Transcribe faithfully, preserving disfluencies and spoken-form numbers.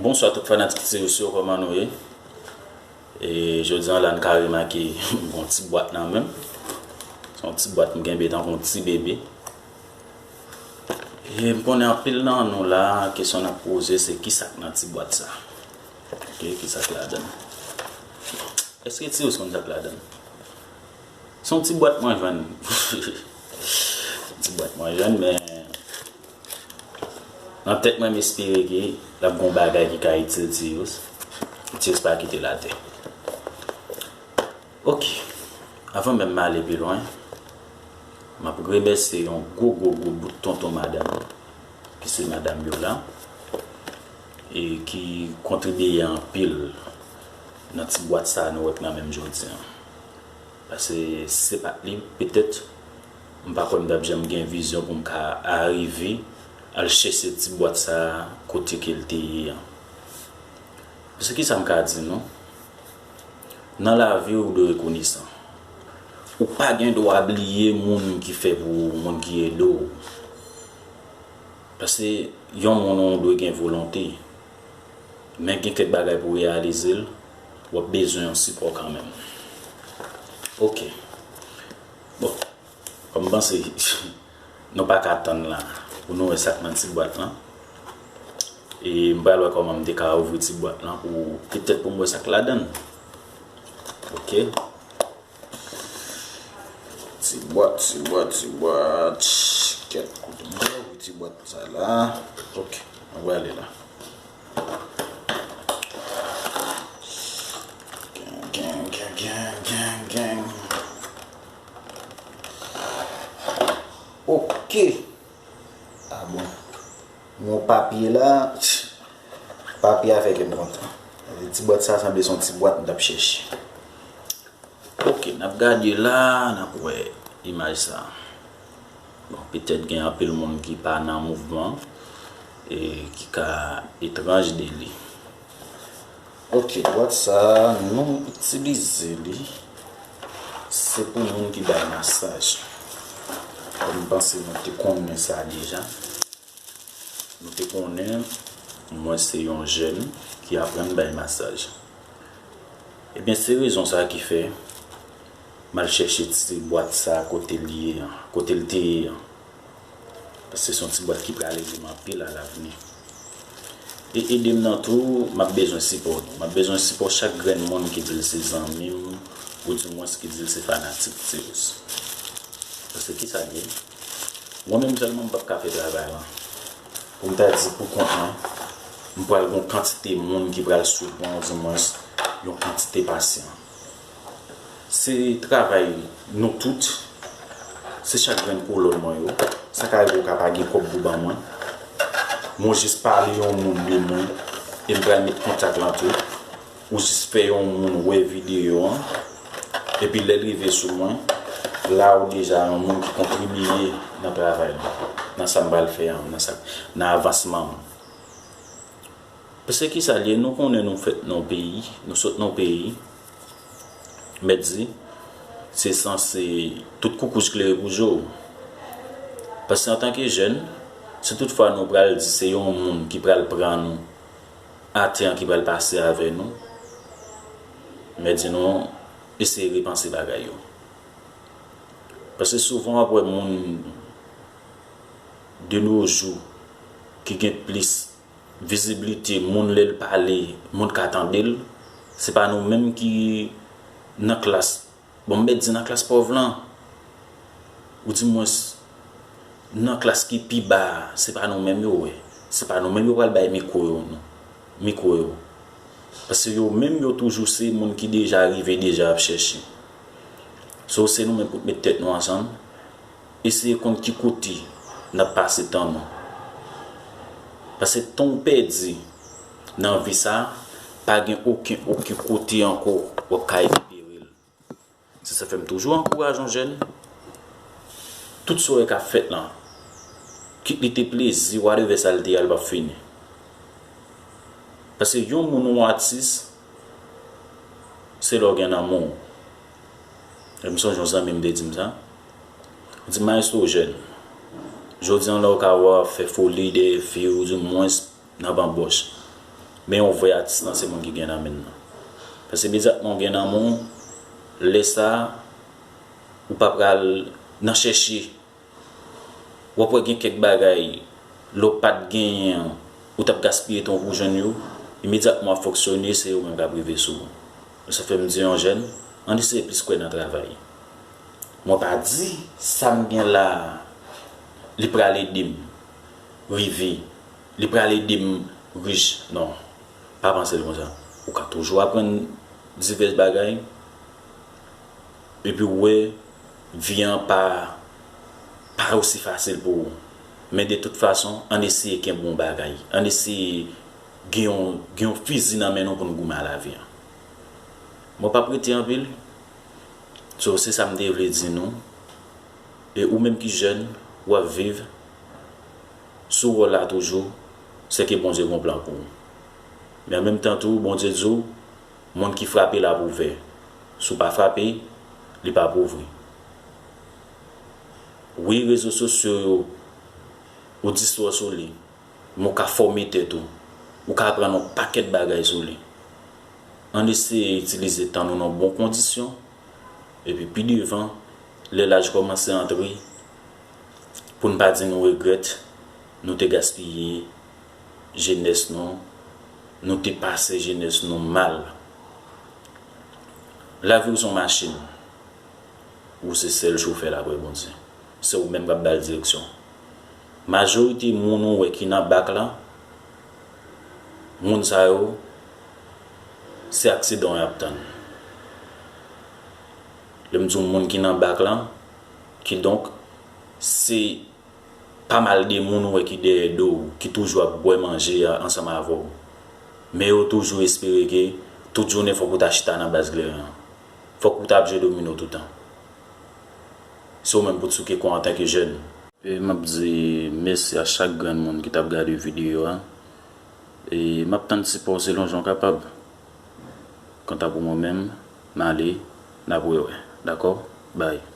Bonswa tout fanatik T-Ross yo, kòman nou ye? E jodi a la, n ka remake m gen yon ti bwat nan men m. Se yon ti bwat m kenbe tankou yon ti bebe. E m konnen anpil nan nou la, kesyon n ap poze se kisa k nan ti bwat sa? Ok, kisa k ladan l? Èske T-Ross konn sa k ladan l? Se yon ti bwat mwen jwenn. Ti bwat mwen jwenn, men nan tèt mwen, m espere ke l ap gen yon bagay ki ka itil T-Ross. T-Ross pa kite l atè. Ok. Avan menm m ale pi lwen, m ap remèsye yon gwo, gwo, gwo bout tonton madanm, ki se madanm Yola, e ki kontribye anpil nan ti bwat sa a nou wè k nan men m jodi a. Paske si se pa t li, petèt, m pa kwè m t ap janm gen vizyon pou m ka arive al chèche ti bwat sa a kote ke l te ye an. Paske kisa m ka di nou? Nan lavi, ou dwe rekonesan. Ou pa gen dwa bliye moun ki fè pou ou, moun ki ede w. Paske yon moun ou dwe gen volonte. Men gen kèk bagay pou w reyalize l, w ap bezwen yon sipò kanmenm. Ok. Bon, kòm m panse nou pa ka tann la pou nou wè sa k nan ti bwat lan. E m pral wè kòman m te ka ouvri ti bwat lan pou petèt pou m wè sa k ladan l. Ok. Ti bwat, ti bwat, ti bwat. Kèt kote m te ouvri ti bwat sa la. Ok, mwen prale la. Gang, gang, gang, gang, gang, gang. Ok. Ah bon. Yon papye la. Papye a fè ke m kontan. Ti bwat sa sanble se yon ti bwat m t ap chèche. Ok, n ap gade la, n ap wè imaj sa. Bon, petèt gen anpil moun ki pa nan mouvman e ki ka etranj de li. Ok, bwat sa, nou itilize li. Se pou moun ki bay masaj. Kòm m panse nou te konnen sa deja. Nou te konnen, mwen se yon jèn ki aprann bay masaj. Ebyen, se rezon sa ki fè m al chèche ti bwat sa kote l ye an, kote l te ye an. Paske se yon ti bwat ki pral ede m anpil alavni. E ede m nan tou, m ap bezwen sipò nou. M ap bezwen sipò chak grenn moun ki di l se zanmi m, oudimwens ki di l se fanatik T-Ross. Paske kisa l ye? Mwen menm sèlman m p ap ka fè travay lan. Pou m ta di pou kont mwen, m pral gen yon kantite moun ki pral swiv mwen, oudimwens yon kantite pasyan. Se travay nou tout, se chak grenn kolòn mwen yo. Sa ka rive w ka pa gen kòb pou ban mwen. Mwen jis pale yon moun de mwen, e m pral met kontak lan tou. Ou jis fè yon moun wè videyo an, epi lè l rive sou mwen, la ou deja yon moun ki kontribye nan travay lan, nan sa m pral fè an, nan sa, nan avansman m. Paske kisa l ye, nou konnen nou fèt nan yon peyi, nou sot nan yon peyi, mèt di, se sanse tout koukouj klere pou je w. Paske antanke jèn, si toutfwa nou pral di se yon moun ki pral pran nou, atè an ki pral pase avè nou, mèt di nou eseye repanse bagay yo. Paske souvan w ap wè moun de nos jours ki gen plis vizibilite, moun lè l pale, moun ka tande l, se pa nou menm ki nan klas. Bon, m mèt di nan klas pòv lan, oudimwens nan klas ki pi ba a, se pa nou menm yo wè. Se pa nou menm yo pral bay mikwo yo, non. Mikwo yo. Paske yo menm yo toujou se moun ki deja rive, deja ap chèche. So, se nou menm pou n met tèt nou ansanm, eseye konn ki kote n ap pase tan nou. Paske tan w pèdi nan vi sa, pa gen okenn, okenn kote ankò w ap ka rekipere l. Se sa fè m toujou ankouraje yon jèn, tout sa w wè k ap fèt lan, kit li te plezi, whatever sa l te ye a, l p ap fini. Paske yon moun, yon atis, se lè w gen nan men w. E m sonje yon zanmi m te di m sa. Li di, "Maestro, jèn, jodi a la w ka wè w ap fè foli dèyè fi w, oudimwens nan banbòch. Men yon vrè atis lan se moun ki gen nan men l nan. Paske imedyatman w gen nan men w, lè sa a, ou pa pral nan chèche. W ap wè gen kèk bagay, lè w pa t genyen an, ou t ap gaspiye tan w pou w jwenn yo, imedyatman w ap fonksyone, se yo menm k ap rive sou ou. Sa fè m di yon jèn, ann eseye plis kwè nan travay. Mwen pa di sa m gen la a, li pral ede m rive, li pral ede m rich. Non, pa panse l konsa. Ou ka toujou aprann divès bagay, epi w wè vi an pa, pa osi fasil pou ou. Men de tout fason, ann eseye kenbe yon bagay. Ann eseye gen yon, gen yon fizi nan men nou pou n goumen a lavi an. Mwen p ap rete anpil. So, se sa m te vle di nou. E ou menm ki jèn, w ap viv, si w wè w la toujou, se ke Bondye gen yon plan pou ou. Men an menm tan tou, Bondye di w, moun ki frape l ap ouvè. Si w pa frape, li p ap ouvri. Wi, rezo sosyo yo, ou distrè sou li, men w ka fòme tèt ou. Ou ka aprann yon pakèt bagay sou li. Ann eseye itilize tan nou nan bon kondisyon. Epi pi devan, lè laj kòmanse antre, pou n pa di nou regrèt, nou te gaspiye jenès nou, nou te pase jenès nou mal. Lavi w se yon machin. Ou se sèl chofè l apre Bondye. Se ou menm k ap ba l direksyon. Majorite moun ou wè ki nan bak la, moun sa yo, se aksidan y ap tann. Lè m di w moun ki nan bak la, kidonk, se pa mal de moun ou wè ki dèyè do w, ki toujou ap bwè manje a ansanm avè w. Men yo toujou espere ke tout jounen fòk ou ta chita nan baz kleren an. Fòk ou ta ap jwe domino toutan. Se ou menm pou t souke kò antanke jèn. E m ap di mèsi a chak grenn moun ki t ap gade videyo a. E m ap tann sipò w selon jan w kapab. Kanta pou mwen menm, m ale, n ap rewè. Dakò? Bye.